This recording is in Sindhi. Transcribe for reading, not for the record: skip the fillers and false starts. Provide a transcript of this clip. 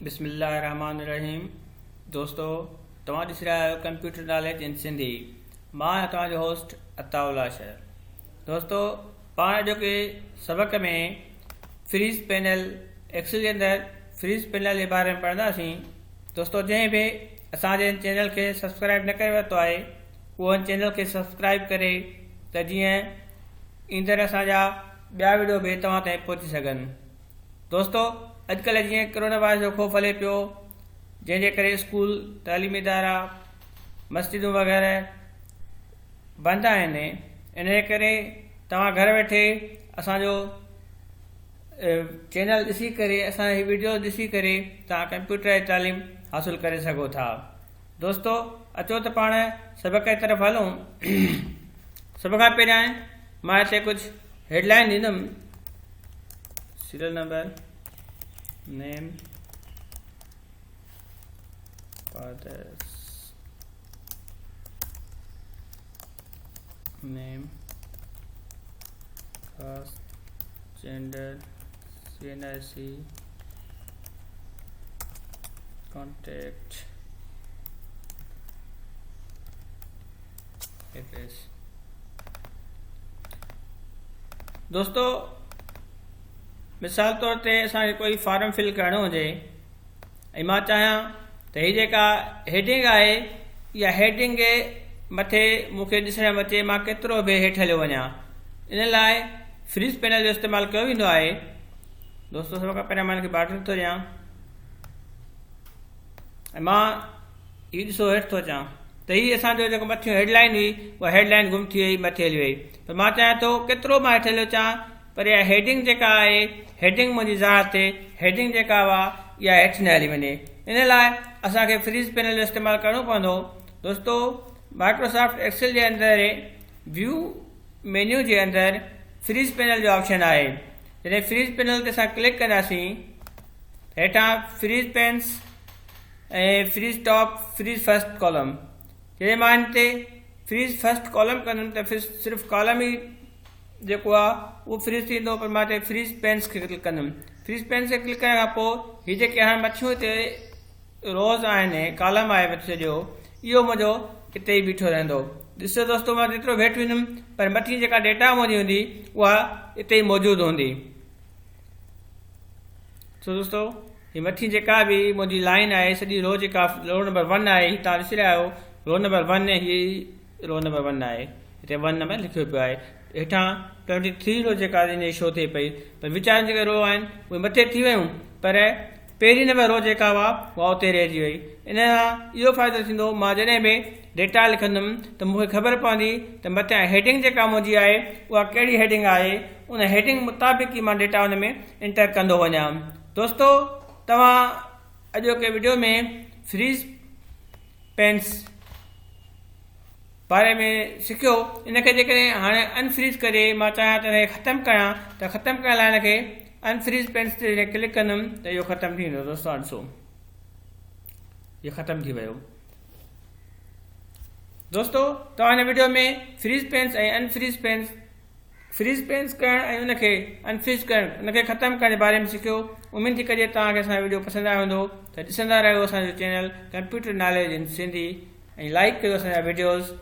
بسم الله الرحمن الرحيم دوستو توهان ڏسي رهيا آهيو ڪمپيوٽر ناليج ان سنڌي مان آهيان توهان جو هوسٽ عطاء الله شر دوستو پاڻ اڄوڪي سبق ۾ فريز پينل ايڪسل جي اندر فريز پينل جي باري ۾ پڙهنداسين دوستو جنهن به اسان جي چينل کي سبسڪرائب نه ڪري ورتو آهي اهو هن چينل کي سبسڪرائب ڪري ته جيئن ايندڙ اسان جا ٻيا وڊيو به توهان تائين پهچي سگهن دوستو اڄڪلهه جيئن ڪرونا وائرس جو خوف هلي پيو جنهن جي ڪري اسڪول تعليمي ادارا مسجدون وغيره بند آهن ان جي ڪري توهان گهر ويٺي اسان جو چينل ڏسي ڪري اسان جي ويڊيو ڏسي ڪري توهان ڪمپيوٽر جي تعليم حاصل ڪري سگهو ٿا دوستو اچو ته پاڻ سبق جي طرف هلون سڀ کان پهريان مان هتي ڪجهه هيڊلائن ڏيندم serial number name father's name caste gender CNIC contact address دوستو مثال طور تي اسان کي ڪوئي فارم فل ڪرڻو هجي ۽ مان چاهيان ته هي جيڪا هيڊنگ آهي اها هيڊنگ مٿي مون کي ڏسڻ ۾ اچي مان ڪيترو به هيٺ هليو وڃان ان لاء فريز پينل جو استعمال ڪيو ويندو آهي دوستو سڀ کان پهريان مان هن کي بارڊر ٿو ڏيان ۽ مان هي ڏسو هيٺ ٿو اچان ته هي اسان جو جيڪو مٿيون هيڊ لائن هئي اها هيڊ لائن گم ٿي وئي مٿي هلي وئي پر مان چاهيان ٿو ڪيترو مان هيٺ هليو اچان پر اها هيڊنگ جيڪا آهي هيڊنگ منهنجي ظاهر ٿئي هيڊنگ جيڪا اها اها هيٺ نه هلي وڃي ان لاء اسان کي فريز پينل جو استعمال ڪرڻو پوندو دوستو مائڪروسافٽ ايڪسل جي اندر ويو مينيو جي اندر فريز پينل جو آپشن آهي جڏهن فريز پينل تي اسان ڪلڪ ڪنداسين هيٺان freeze panes ۽ freeze top freeze first column جڏهن مان هن تي فريز فرسٽ ڪالم ڪندم ته صرف ڪالم ئي جيڪو آ اهو فريز ٿيندو پر مان هتي فريز پينس کي ڪلڪ ڪندم فريز پينس کي ڪلڪ ڪرڻ کان پوء هي جيڪي هاڻي مٿيون هتي روز آهن ڪالم آهي مٿي سڄو اهو منهنجو اتي ئي بيٺو رهندو ڏسو دوستو مان جيترو هيٺ ويندم پر مٿي جيڪا ڊيٽا منهنجي هوندي اها اتي ئي موجود هوندي سو دوستو هي مٿي جيڪا به منهنجي لائن آهي سڄي رو جيڪا رو نمبر ون آهي هي تان ڏسي رهيا آهيو رو نمبر ون هي رو نمبر ون آهي هتي ون نمبر لکيو پيو آهي هيٺان ٽوئنٽي ٿري رو جيڪا ان جي شو ٿئي پئي پر وچارن جيڪا رو آهن اهي مٿي ٿي ويون پر پهرين نمبر رو جيڪا هئا اها اتي رهجي وئي ان سان اهو فائدو ٿيندو مان جڏهن به ڊيٽا لکندم ته مون کي خبر پوندي ته مٿيان هيڊنگ جيڪا منهنجي آهي اها ڪهڙي هيڊنگ آهي ان هيڊنگ مطابق ئي مان ڊيٽا ان ۾ انٽر ڪندو وڃان دوستو توهان اڄوڪي وڊيو ۾ فريز پينس باري ۾ سکيو ان کي جيڪڏهن هاڻي انفريز ڪري مان چاهيان ته ان کي ختم ڪريان ته ختم ڪرڻ لاء ان کي انفريز پينس تي جڏهن ڪلڪ ڪندم ته اهو ختم ٿي ويندو دوستو ڏسو اهو ختم ٿي ويو دوستو توهان هن video ۾ freeze panes ۽ unfreeze panes freeze panes ڪرڻ ۽ ان کي انفريز ڪرڻ ان کي ختم ڪرڻ جي باري ۾ سکيو اميد ٿي ڪجي توهان کي اسان جو وڊيو پسند آيو هوندو ته ڏسندا رهيو اسان جو channel computer knowledge in Sindhi ۽ like ڪيو اسان جا وڊيوز.